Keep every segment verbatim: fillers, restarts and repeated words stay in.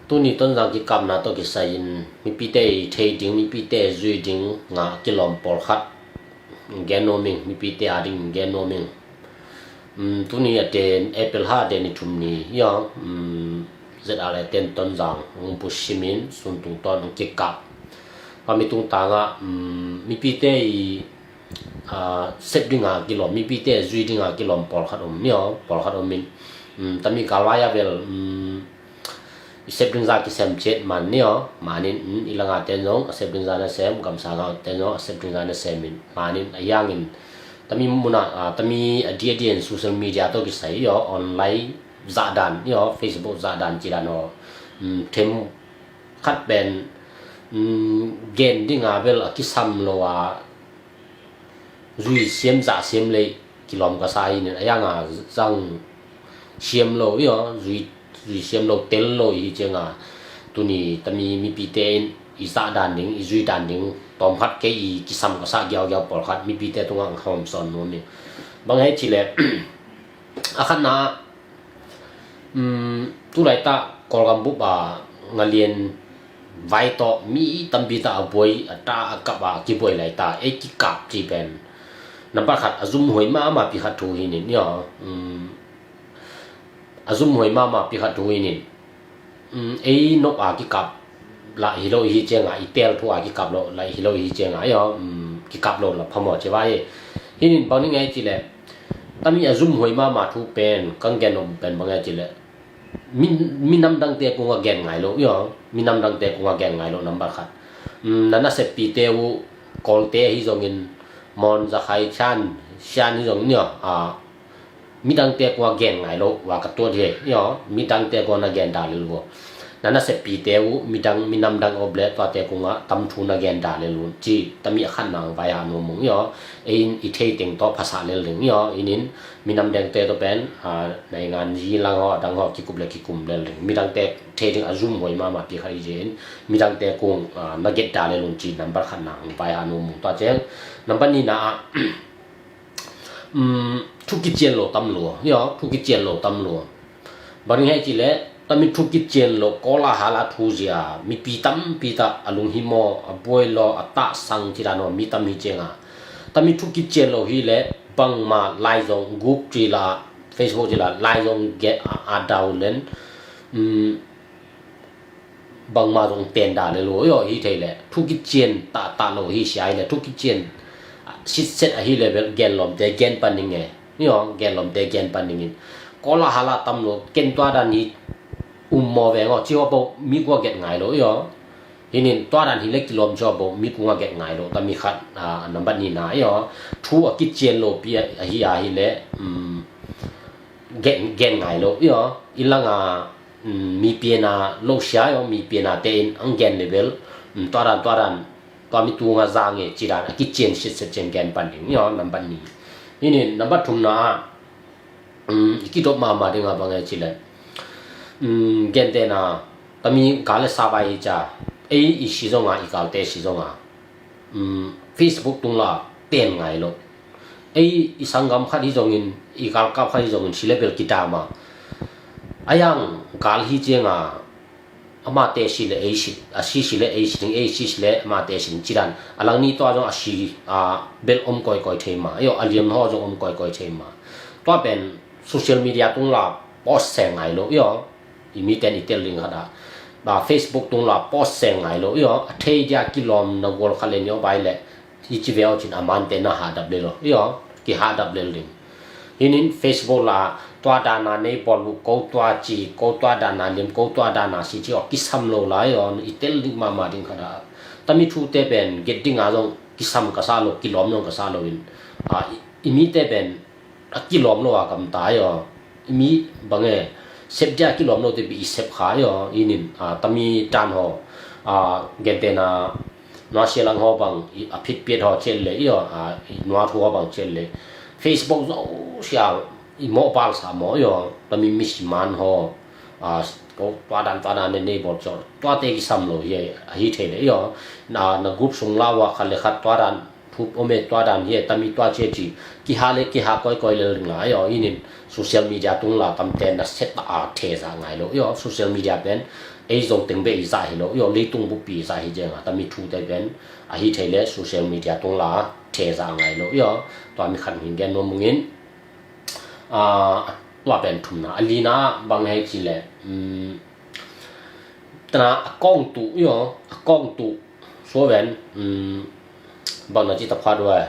Tuni Tonzang kikapna tawh kisai-in mipite i thei ding, mipite zui ding nga kilawm pawlkhat gen nuam ing, mipite ading gen nuam ing. Tuni a ten April ha a ten ni thum ni ia, Z R A ten Tonzang hong pusimin sun tungtawn hong kikap. Pami tungtangah mipite i sep dinga kilawm, mipite zui dinga kilawm pawlkhat om ni aw, pawlkhat omin tami galvai a vel i sep dingza kisem ciat man ni aw, manin i langa ten zong a sep dingza na sem, gamsanga ten zong a sep dingza na semin manin a yangin tami muna tami a dia dia in social media tawh kisai aw, online zahdan ni aw, Facebook zahdan cidan aw, them khat pen gen dinga bel a kisam lo a zui siam zah siam lei kilawm ka sa hi nin a yanga zang siam lo i aw, zui, zui siam lo tel lo i hi cianga tuni tami mipite in i zah dan ding, i zui dan ding tawmkhat kei i kisam ka sa giaugiau pawlkhat mipite tungah ang hawm sawn nuam ing. Bang hei cileh a khatna tulaitah Kawlgam bup a ngalian vai tawh mi tampi tah a buai a ta a kap a kibuai laita ei kikap ci pen nampat khat a zumhuai mahmah pi khat thu hi nin ia, a zumhuai mahmah pi khat thu hi nin ei nop a kikap lah hi lo i hi cianga, i tel thu a kikap lo lah hi lo i hi cianga ia, kikap lo lah phamawh ci vai. Hi nin bang ni ngai cileh tami a zumhuai mahmah thu pen kang gen om pen bang ngai cileh mi, minam dangte kunga gen ngai lo ia, minam dangte kunga gen ngai lo nambat khat. Na naseppite uh Kawlte ahi zongin Mon, Zakhai, Chan, Shan hi zongin ia, midangte kunga gen ngai lo wa ka tuat hi ia, midangte kunga na gen da lel vo. Na naseppite uh midang, minam dang oble tuate kunga tam thu na gen da lel un ci tami a khatna ang vai ha nuam ung ia, ei in i thei teng tawh phasah lel ding ia, inin minam dangte tawh pen naingan yi lang haw dang haw kikum le kikum lel ding, midangte thei ding a zumhuai mahmah pi khat i zin midangte kung na get da lel un ci nambat khatna ang vai ha nuam ung. Tua ciang nambat nina ah thu kician lo tam lo ia, thu kician lo tam lo. Bang ni hei cileh tami thu kician lo Kawla hala thu zia mipi tampi tah a lunghimawh, a buai law, a tahsang cidan aw mi tam hi cianga tami thu kician lo hileh bangma laizong guk cila, Facebook cila laizong get a dau len bangma zong ten da le lo ia, hi thei leh thu kician tahtah lo hi sia hileh thu kician sitset ahi leh bel genlawmte gen pan ning e ia, genlawmte gen pan ningin Kawla hala tam lo ken tua dan hi um maw veng aw ci haw bo mi kua get ngai lo ia. Hi nin tua dan hileh kilawm ci haw bo mi kunga get ngai lo tami khat nambat nina ia, thu a kician lo pi ahi a hileh gen, gen ngai lo ia, i langa mi piana lo sia ia, mi piana te in ang gen level tua dan, tua dan tua mi tunga zange cidan a kician sitset cian gen pan ding ia, nambat ni. Hi nin nambat thumna ah i kidop mahmah dinga bang e cileh gentena tami gal le savai hi ca ei i si zonga, i galte si zonga Facebook tungla ten ngai lo. Ei i sanggam khat hi zongin, i galkap khat hi zongin si le bel kidama a yang gal hi cianga amate si le ei si, a si si le ei si ding, ei si si le amate si ding cidan a langni tua zong a si a bel om koikoi thei ma ia, a liam haw zong om koikoi thei ma. Tua pen social media tungla post seng ngai lo ia, i miten i tel ding khat ah Facebook tungla post seng ngai lo ia, a thei dia kilawm na gual khat le ni aw bai leh i ci ve aw cin a mante na hadap le lo ia, kihadap lel ding. Hi nin Facebook la tua dana nei bawl uh, ko tua ci, ko tua dana liam, ko tua dana si ci aw kisam lo lai aw i tel ding mahmah ding khat ah tami thute pen get dinga zong kisam ka sa lo, kilawm zong ka sa lo in i mite pen a kilawm lo a gamta ia, mi bang e sep dia kilawm lo te pi i sep kha ia, i nin tami dan haw gentena nua sialang haw bang a phitpiat haw ciat le ia, nua thu haw bang ciat le Facebook zo sia i mawh bal sa maw ia, tami misiman haw ko tua dan tua dan ne nei bawl cawr tuate kisam lo hi, ahi thei le ia, na group sung lau a khat le khat tua dan thu om e, tua dan hi e, tami tua ci e ci kiha le kiha koikoi lel ngai aw, i nin social media tungla tamte na set a theza ngai lo ia, social media pen ei Zo teng bek i zah hi lo, i aw, leitung buppi i zah hi cianga tami thute pen ahi thei le social media tung la theh zah ngai lo, i aw. Tua mi khat hong gen nuam ung in, a, tua pen thumna. A lina bang hei ci le, um, tana a kong tuh, i aw, a kong tuh, sua ven, um, bang na ci ta phat ua,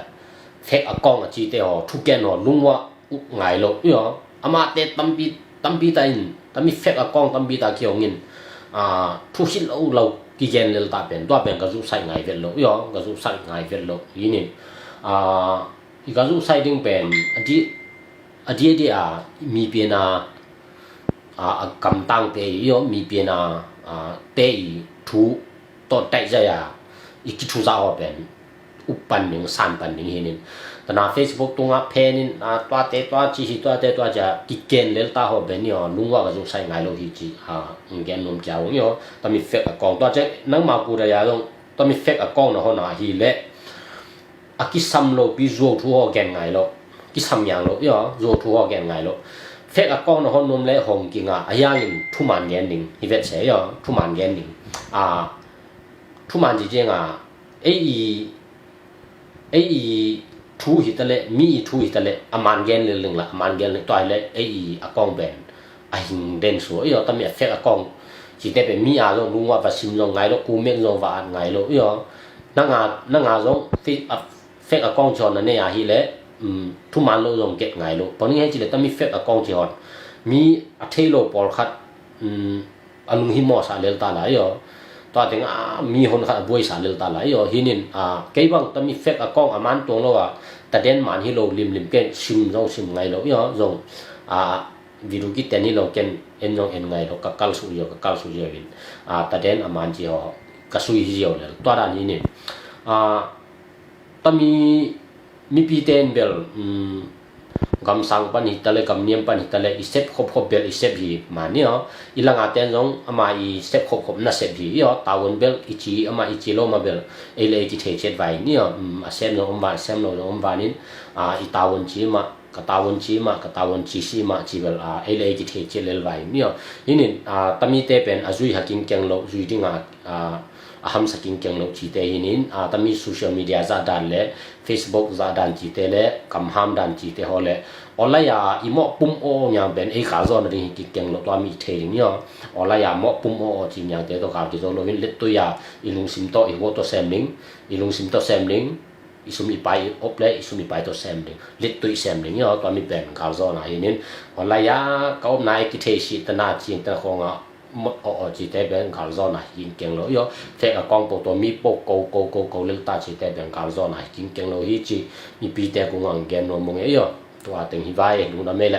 fake account a cite haw, thuken haw, lungua uh ngai lo, i aw. Amate tampi, tampi ta in, tami fake account tampi ta kihong in, a, thu hi lo lo kigen lel ta pen, tua pen ka zuhsai ngai vet lo, i aw, ka zuhsai ngai vet lo, i nin, a, i ka zuhsai ding pen, a di, a di, a di a, mi pian a, a, a gamtang te i, i aw, mi pian a, a, te i thu tawh taih zai a, i kithu zah haw pen, up pan ding, san pan ding hi nin. Tana Facebook tunga phen in, a, tuate tua ci hi, tuate tua ci a, kiken lel ta haw pen i aw, lungua ka zuhsai ngai lo hi ci, a, gen nuam kia ung i aw, tami fake account tua ci, nangma ku da ya zong, tami fake account na haw na hi le, a kisam lo pi zuau thu haw gen ngai lo. Kisam yang lo, i aw, zuau thu haw gen ngai lo. Fake account na hon nuam le hong kinga, a yangin thuman gen ding, hi vet se, i aw, thuman gen ding. A, thuman ci cianga, ei i, ei i thu hi ta le, mi i thu hi ta le, a man gen lel ding la, a man gen lel, tua hi le, ei i account pen a hing den sua, i aw, tami a fake account cite pen mi a zong lungua va sim zong ngai lo, kumek zong va at ngai lo, i aw. Nanga, nanga zong fi-, a, fake account ci haw na nei a hi le, um, thuman lo zong get ngai lo. Bang ning hei ci le tami fake account ci haw, mi a thei lo pawlkhat, um, a lunghimawh sa lel ta la, i aw. Tua teng a mi hon khat a buai sa lel ta la, i aw. Hi nin, a, kei bang tami fake account a man tuang lo a, ta den man hi lo limlim ken sim zong sim ngai lo, i aw. Zong, a, video kiten hi lo ken en zong en ngai lo, ka kal suk ziau, ka kal suk ziau in, a, ta den a man ci haw, ka sui hi ziau lel. Tua dan hi nin, a, tami mipite in bel, um, gamsang pan hi ta le, gamniam pan hi ta le, i sep khopkhop bel i sep hi man i aw. I langa ten zong ama i sep khopkhop na sep hi i aw. Tavuan bel i ci, ama i ci lo ma bel, ei le ei kithei ciat vai in i aw. Um, a sem zong om van, a sem lo zong om van in, a, i tavuan ci ma, ka tavuan ci ma, ka tavuan ci si ma ci bel, a, ei le ei kithei ciat lel vai in i aw. Hi nin, a, tamite pen a zui ha kingkeng lo, zui dinga, a, a hamsa kingkeng lo cite hi nin, a, tami social media zah dan le, Facebook zah dan cite le, kamham dan cite haw le, online a i mawh pum aw niang pen ei kal zawhna ding hi kingkeng lo, tua mi thei ding i aw. Online a mawh pum aw aw ci niangte tawh kal kizo lo in, lettui a i lungsim tawh, i huat tawh sem ding, i lungsim tawh sem ding, i sum i pai i op le, i sum i pai tawh sem ding, lettui sem ding i aw, tua mi pen kal zawhna hi nin, online a ka opna i kithei si tana cing tana khawng a, mawh aw aw cite pen kal zawhna hi kingkeng lo i aw. Fake account po tawh mi po ko, ko, ko, ko lel ta cite pen kal zawhna hi kingkeng lo hi ci, mipite kung ang gen nuam ung e i aw. Tua teng hi vai, lungdam e le.